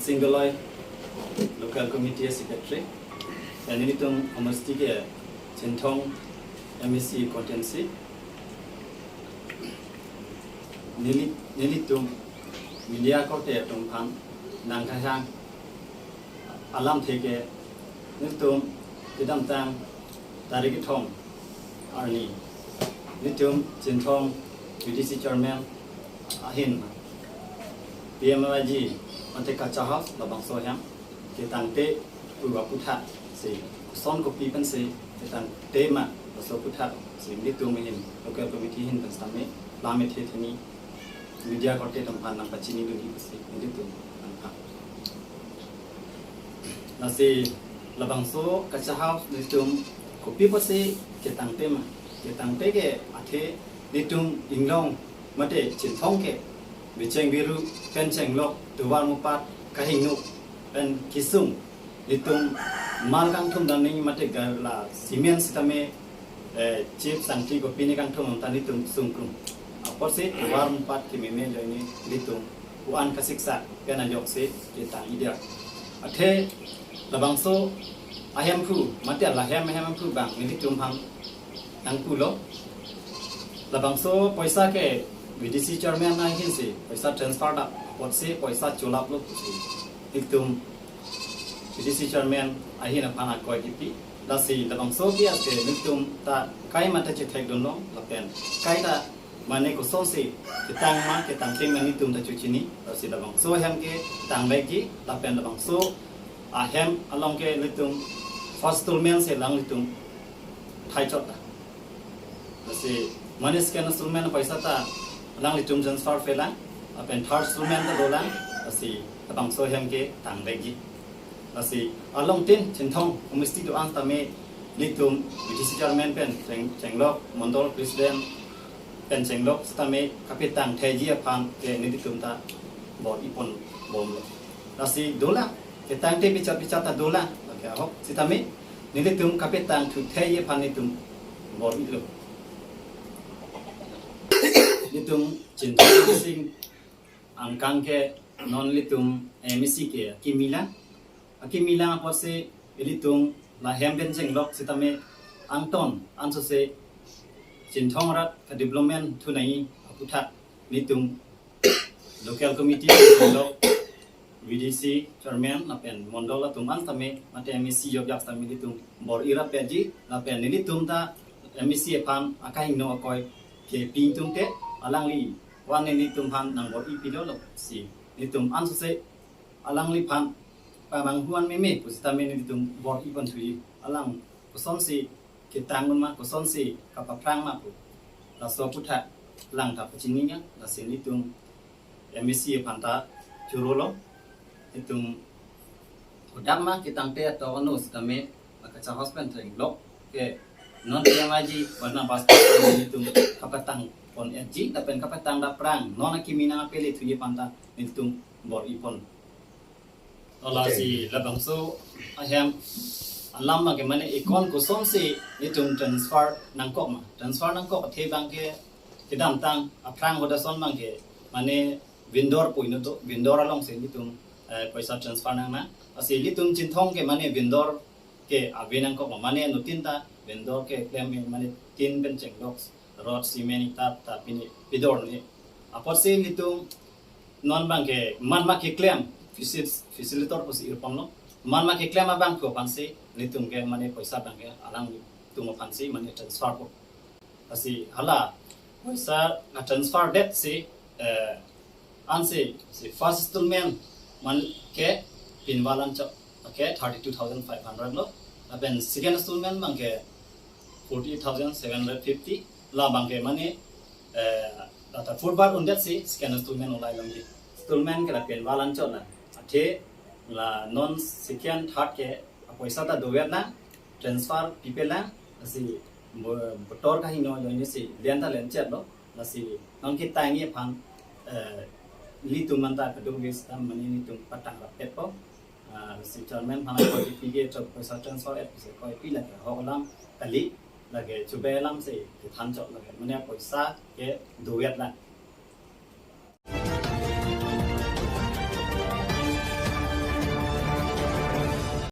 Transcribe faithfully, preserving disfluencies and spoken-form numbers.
Singoloi, Local Committee Secretary, dan nelitum homosti ke Chinthong M A C constituency. Neli, nelitum media korte atum aphan nangkehang alamthe ke nelitum kedamtang tarik kethom arni nelitum Chinthong V D C chairman ahin P M L I G mate Kacha House labangso ahem ketangte pu aputhak si koson kopi pensi ketangte ma laso aputhak si nelitum ahin local committee ahin pen sitame lam ethe theni media korte atum aphan nangpachini dunji pusi nelitum nangphan. Lasi labangso Kacha House nelitum kopi pusi ketangte ma, ketangte ke athe nelitum inglong mate Chinthong ke bicheng biru pen chenglok tovar mupat kahingno pen kesung nelitum mal kangthum damning mate garla cement sitame eh, chip sangti kopi ni kangthum ta nelitum sungkrum. Apotsi tovar mupat kememe ajoine nelitum pu-an kasiksak pen ajoksi ketang idia. Athe labangso ahemphu mate lahem ahemphu abang nelitum aphan nangpulo. Labangso poisa ke V D C chairman ahin si poisa transfer dam apotsi poisa cholaplo pusi nelitum V D C chairman ahin aphan akoi kipi. Lasi labangso bias ke nelitum ta kaimata chethekdunlong lapen kaita mane kosonsi ketang ma ketangte ma nelitum ta chechini. Lasi labangso ahem ke tangvekji lapen labangso ahem along ke nelitum first installment si alanglitum thaichot ta. Lasi mane second installment poisa ta alanglitum transfer pelang, lapen third installment ta dolang, lasi labangso ahem ke tangvekji. Lasi along tin Chinthong homosti do-an sitame nelitum V D C chairman pen cheng, chenglok, mondol president pen chenglok sitame kapetang theji aphan ke nelitum ta bor-ipon bomlo. Lasi dolang, ketangte bichar bichar ta dolang, lake ahok sitame nelitum kapetang thu theji aphan nelitum bor-ilo. Nelitum Chinthong sing angkang ke non nelitum M A C ke akimi lang, akimi lang apotsi nelitum lahem pen chenglok sitame angton ansose Chinthong arat ka development thu nai aputhak nelitum local committee chenglok V D C chairman lapen mondol atum an sitame mate M A C jokjak sitame nelitum bor-i rapetji lapen nelitum ta M A C aphan akahingno akoi kepi tungte alangli wan nelitum aphan nangbor-i pilo, lasi nelitum ansose alangliphan pamanghu-an meme pusitame nelitum bor-ipon thuji, alang kosonsi ketang un ma, kosonsi kapaphrang ma pu laso aputhak alang ta pachini ya. Lasi nelitum M A C aphan ta chorolo, nelitum kodam ma ketangte ato ano sitame la Kacha House pen chenglok ke non P M I G warna bas nelitum kapatang pon etji lapen kapatang dapprang non akimi nangpele thuji aphan ta nelitum bor-ipon. Lasi labangso ahem alam abang ke mane account kosonsi nelitum transfer nangkok ma, transfer nangkok athe abang ke kedamtang aphrang hodason abang ke mane vendor pu inut do, vendor alongsi nelitum eh, poisa transfer nangnang. Lasi nelitum Chinthong ke mane vendor ke ave nangkok ma, mane anuttin ta vendor keklem mane tin pen chenglok, rod, cement, ita ta pini pidor ni. Apotsi nelitum non abang ke man ma keklem faci-, facilitator pusi irponlo. Man ma keklem abangphu aphansi nelitum ke mane poisa abang ke alangtum aphansi mane transfer po. Lasi hala poisa a-transfer det si eh, ansi si first installment man ke pinvalan chok ke thirty two thousand five hundred lo. Lapen second installment abang ke forty eight thousand seven hundred fifty. La abang ke mane eh, data forward undet si second installment ulai longji. Installment ke la pinvalan chok la. Athe la non second third ke apoisa ta dover na, transfer pipe lang, lasi bo-, botor kahingno ajoine si len ta lenchetlo, lasi non ketangji aphan eh, nelitum anta kadokave sitame mane nelitum patang rapetpo. Ah, lasi chairman aphan akoi kipi ke chok poisa transfer et pusi akoi pi lake ahok alam kali, lake chobei alamsi kethan chok lake mane poisa ke dover lang.